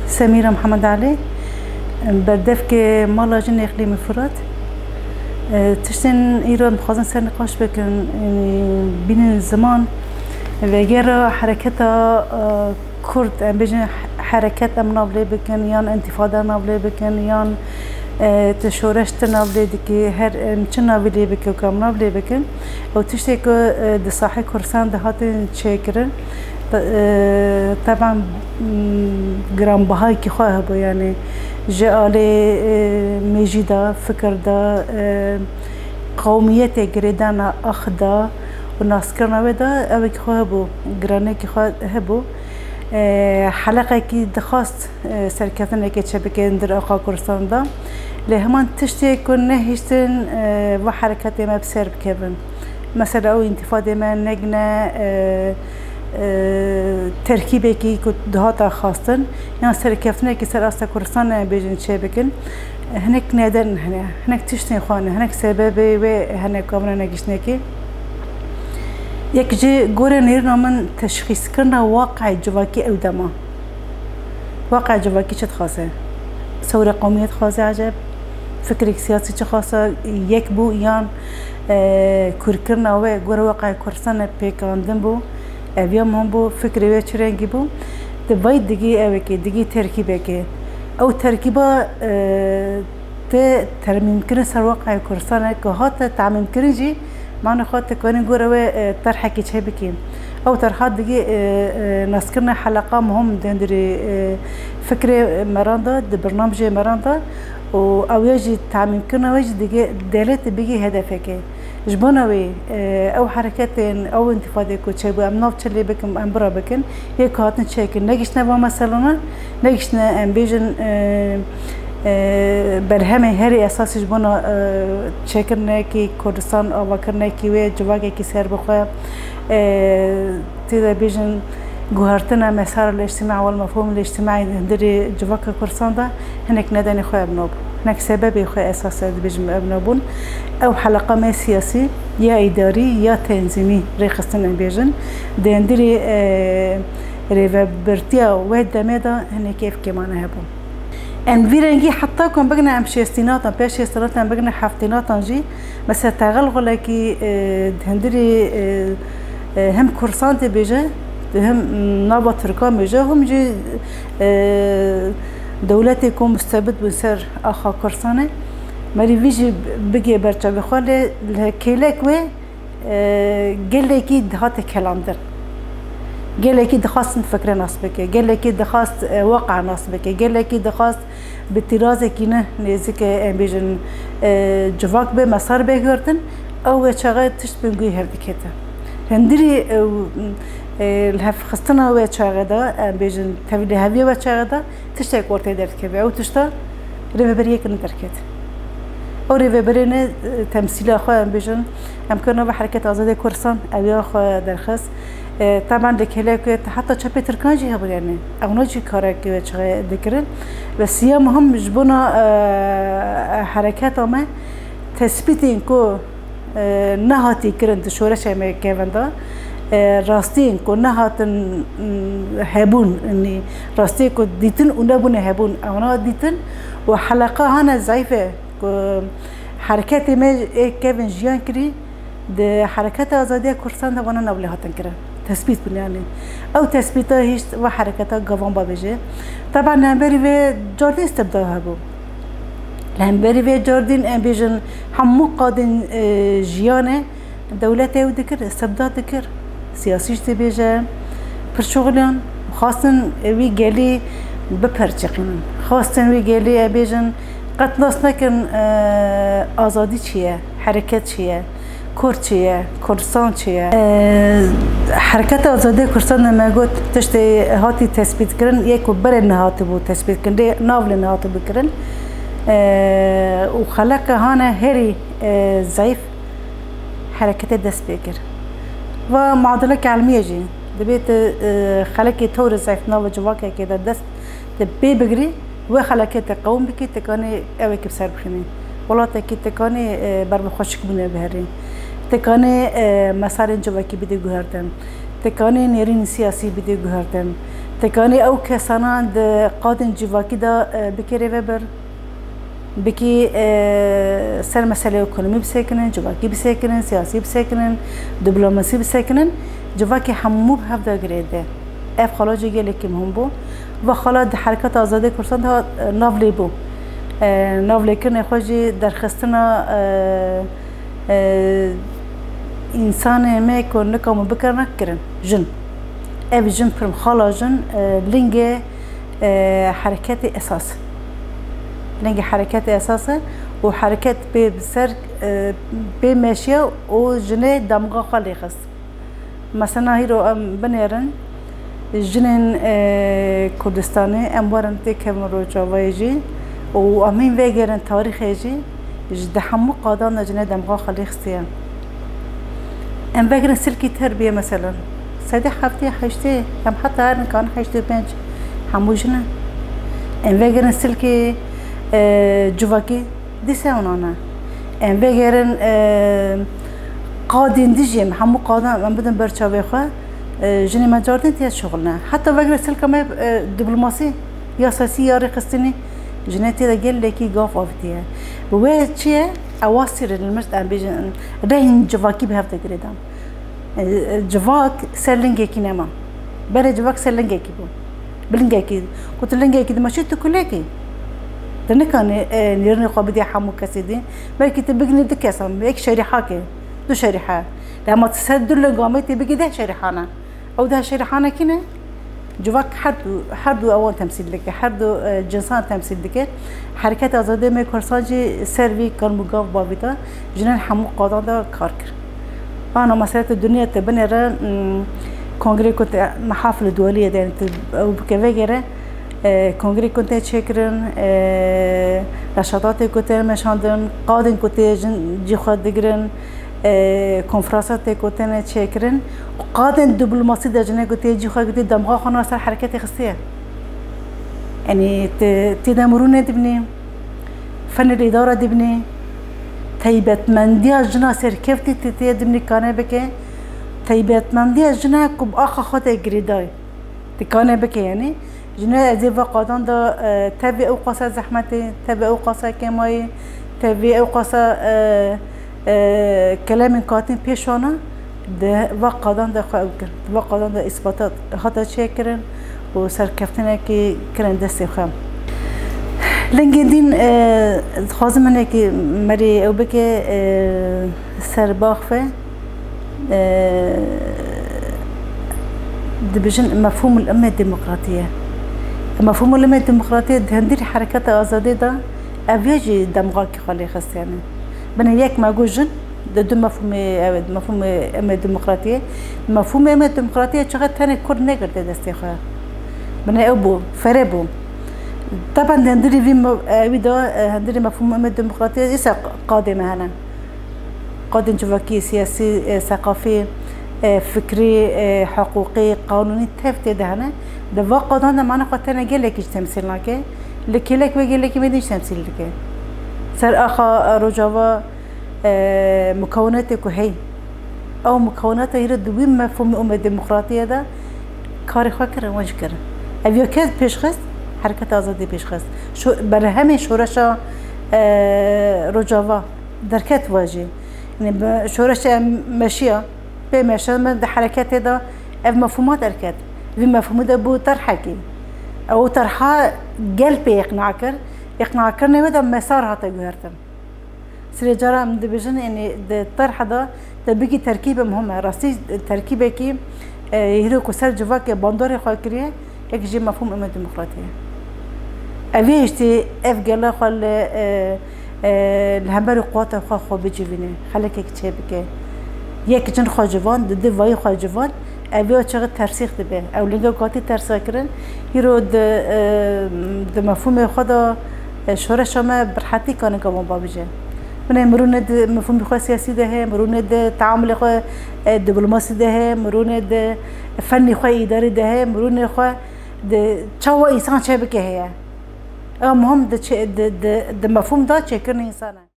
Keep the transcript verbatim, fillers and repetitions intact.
Semîra Mihemed Elî, berdevkê Mala Jin Îqlîmê Furat. Tiştên îro em dixwazin ser nîqaş bikin, bînin ziman, vegera hereketa Kurd, em bêjin hereket em nav lê bikin, yan întîfade nav lê bikin, yan, e, tu şoreş tu nav lê dikî, her em çi navî lê bikin ku em nav lê bikin. Ew tiştê ku, e, di sahê Kurdistan de hatin çêkirin, te-, e, teban, m, giranbihayekî xwe hebû, yanî ji alê, e, mêjî de, fikir de, e, qewmiyetê girêdana ax de û naskirina wê de ewekî xwe hebû, giranekî xwe hebû. E, heleqekî dixwast, e, serkeftinekê çêbike hundir axa Kurdistan de. Lê heman tiştê ku nehiştin, e, va hereketê me bi ser bikevin. Mesela ew întîfadê me negine, e, e, terkîbekî ku dihata xwestin, yan serkeftinekî ser asta Kurdistanê em bêjin çêbikin. Hinek neden hene, hinek tiştên xwe ne, hinek sebebê wê hene ku em re negiştinekê. Yek ji gorê nêrîna min teşxîskirina waqayê civakî ew dema. Waqayê civakî çi dixwaze? Sewre qewmiyê dixwaze eceb? Fikrek siyasî çi xwasa yek bû yan, e, kûrkirina wê gorê waqayê Kurdistanê pêkandin bû? Ev ya min bû, fikrê wê çi rengî bû? Di vay digî ewekê, digî terkîbekê. Ew terkîba, e, tê termîmkirin ser weqayê Kurdistanê ku hate temîmkirin jî, mane xwe tu kanî gora wê, e, terhekî çêbikî. Ew terha digî, e, e, naskirina heleqa muhim di hundirê, e, fikrê meran de, di birnamjê meran de û ew ya jî temîmkirina wê jî digê dewletê bigî hedefekê. Ji bona wê, e, ew hereketên, ew întîfadê ku çêbû, em nav çi lê bikin, em bira bikin, yê ku hatin çêkin, negiştine va meselana, negiştine, em bêjin, e, e, berhemên herî esasî ji bona, e, çêkirinekî Kurdistan, avakirinekî wê civakekî serbixwe, e, tê de bêjin guhertina mesara lijtimai wal mefhûm lijtimai hundirê civaka Kurdistan de hinek nedenê xwe evno bû. Hinek sebebê xwe esas e dibêjim evno bûn. Ew heleqa me siyasî, ya îdarî, ya tenzîmî rêxistin em bêjin. Di hundirê, e, rêvebirtiya wê demê de hinek kêfkê mane hebû. Em vî rengî heta ku em bigine em şêstînatan, pêş şêstînatan bigine heftînatan jî, mesela Texel Xulekî, e, di hundirê, e, e, hem Kursan tê bêje, hem nava Tirkan bêje, hem jî, e, dewletê ku mustebid bûn ser axa Kursanê. Merî vî jî bigê ber çavê xwe lê li kêlek wê, e, gelekî dihate kelandin. Gelekî dixwastin fikre nas bike, gelekî dixwast, e, waqa nas bike, gelekî dixwast bi tîrazekî ne nêzîke, em bêjin, e, civak be, mesar be girtin, ew wê çaxê tişt pêngûyî hev dikete. Hundirî, e, e, li hevxistina wê çaxê de, em bêjin, tevlîheviya wê çaxê de, tiştek ortê derdikeve. Ew tişta rêveberiyê kirin derket. Ew rêveberê ne, e, temsîla xwe em bêjin. Em kirina ve Hereket Azadê Kurdistan ew ya xwe derxist. E, taban li kêlek heta çepê Tirkan jî hebû, yani. Ewna jî karek çi dikirin. Ve siya muhim ji bona, e, hereketa me tespîtên ku e, nehatî kirin di şoreşê me kevin de, e, rastiyên ku nehatin, m, hebûn, yanî rastiyê ku dîtin û nebûne hebûn, ewna dîtin û heleqa hane zayîf e ku hereketê me ê kevin jiyan kirî, di Hereketa Azadiya Kurdistan de wana nav lê hatin kirin. Tespît bûn, yanî. Ew tespîta hişt ve hereketa gavan ba bêje. Taban li hemberî vê cardî istibda hebû. Li hemberî vê cardîn em bêjin hemû qadên, e, jiyanê dewletê ew dikir, istibda dikir. Siyasî jî dibêje, pirçoxliyan xwestin wî gelî biperçiqînin. Xwestin wî gelî, em bêjin, qet nas nekin, e, azadî çi ye, hereket çi ye. Kurd çi ye, Kurdistan çi ye? E, Hereketa Azadiya Kurdistan de me got, tiştê hatî tespîtkirin, yek ku berê nehatibû tespîtkirin, lê nav lê nehatibû kirin. E, û xeleke hane herî, e, zayîf hereketê dest pê kir. Va muadilek elmî ye jî. Dibê tu, e, xelekê tewr zayîf nava civakekê de dest Te pê bigirî, wê xelekê te qewim bikî, te kanê ewekî bi ser bixînî. Welatekî te kanê, e, ber bi xweşikbûnê biherî. Te kanê, e, mesarên civakî bidê guhertin. Te kanê nêrînên siyasî bidê guhertin. Tekanî ew kesana di qadên civakî de, e, bikê rêvebir, bikî, e, ser meselê ekonomî bisekinin, civakî bisekinin, siyasî bisekinin, diplomasî bisekinin, civakê hemû bi hev de girêde. Ev xala jî gelekî muhim bû. Va xala di Hereketa Azadiyê Kurdistan de, e, nav lê bû. E, nav lêkirinê xwe jî derxistina, e, e, însanê me ku nikam û bikirina kirin. Jin. Ev jin pir xala jin, e, lingê, e, hereketê esas. Lingê hereketê esas e û hereket pê bi ser, e, pê meşiya û jinê damga xwe lêxist. Mesela hîro em binêrin, jinên, e, Kurdistanê, em werin têkevin Rojavayê jî û em hîn vegerin tarîxê jî, ji di hemû qadan de jinê demga xwe lê xistiye. Em vegerin silkî terbiyê, mesela. Sedê heftê heştê, em heta her nikan heştê û pênc hemû jin e. Em vegerin silkê, e, civakî, dîse wana ne. Em vegerin, e, qadên dijî em hemû qadan em bidin ber çavê xwe, e, jinê me cardin tê şixulne. Heta vegerin silka me, e, diplomasî, ya siyasî, ya rêxistinî, jinê tê de gelekî gav avitiye. Bi wê çi ye? Ewa sîr e, li mir em bêjin, rehîn civakî bi hev de girêdan. E, civak ser lingekî nema. Berê civak ser lingekî bû. Bi lingekî, ku tu lingekî dimeşî, tu kulekî. Tu nikanî, e, nêrînê xwe bidî hemû kesê dî. Belkî tu biginî du kesan, yek şerîhakê, du şerîhe. Lê hema tu ser du linga me tê bigî deh şerîhane. Ew deh şerîhane kî ne? Civak her du, her du ewan temsîl dike, her du, e, cinsan temsîl dike. Hereket Azadiyê me Kursan jî ser vî kan û gav bavîta, jinên hemû qadan de kar kir. Ana mesela tu dinya te binêre, mm, kongrê ku te mehafil duweliyê de, yani tu ew bike vegere, e, kongrê ku te çêkirin, e, neşatatê ku te meşandin, qadên ku tê jin cî xwe digirin, e, konferansa tê ku têne çêkirin, qadên diplomasî de jinê ku tê cî xwe girtî, demga xwe na ser hereketê xistiye. Yanî, ti, ti de mirûnê dibînî, fenê îdara dibînî, taybetmendiya jina serkeftî ti tê dibînî kane bike, taybetmendiya jina ku bi axa xwe de girêdayî. Dikane bike, yanî, ji ne ez ê va qadan de, e, tevî ew qasa zehmetê, tevî ew qasa kêmayî, tevî ew qasa, e, e, kelemên katîn pêş wana, di va qadan de xwe ew kir. Di va qadan de îspatat hate çêkirin û serkeftinekî kirin destê xwe. Lingên din, e, dixwazim hinekî merî ew bike, e, ser baxve. E, dibêjin mefhûmul emme demokratiye. Mefhûmul emme demokratiye di hundirî hereketa azadiyê de ev ya jî demgakî xwe lê xistiyane. Binê yek me got jin, di du mefhûmê, ew ê, mefhûmê emme demokratiye. Mefhûmê emme demokratiye çaxa tenê Kurd negirtê destê xwe. Binê ew bû, fere bû. Taban di hundirî vî me-, ewî de, e, hundirî mefhûmê emme demokratiye îsa qadê me hene. Qadên civakî, siyasî, e, seqafî, e, fikrî, e, hiqûqî, qanûnî tev tê de hene. Di va qadan de mane xwe tenê gelekî jî temsîl nake. Li kêlek wê gelekî me din jî temsîl dike. Ser axa, e, Rojava, e, mukawinetê ku heyî. Ew mukawineta hîre di wî mefhûmê û me demokratiye de karê xwe kirin, wan jî kirin. Ev ya kes pêşxist, Hereketa Azadî pêşxist. Şo-, berhemê şoreşa, e, Rojava. Derket we jî. Yanî bi şoreşê em meşiya, pê meşe me di hereketê de ev mefhûma derket. Vî mefhûmî de bû terhekî. Ew terha gel pê îqna kir. Îqnakirinê wê de mesar hate guhertin. Sirê cara em dibêjin, yanî di terha de te bigî terkîbe muhim e. Rastî terkîbekî, e, hîro ku ser civakê bandorê xwe kiriye, yek jî mefhûm eme demokratî ye. Ev ê hiştê ev gele xwe li, e, e, li hemberî quwata xwe xwe bicivîne, xelekek çêbike. Yek cin xwe civan, di di vayî xwe civan, ev ê çaxê tersîx dibe. Ew linge katî tersa kirin, hîro di, e, di mefhûmê xwe de, e, şoreşa me bi rehetî kane gavan babije. Binê mirûnê di mefhûmê xwe siyasî de heye, mirûnê di teamulê xwe, e, diplomasî de heye, mirûnê di fennê xwe îdarî de heye, mirûnê xwe di çawa însan çêbike heye. Ew muhim di çê-, di, di, di mefhûm de çêkirina însan e.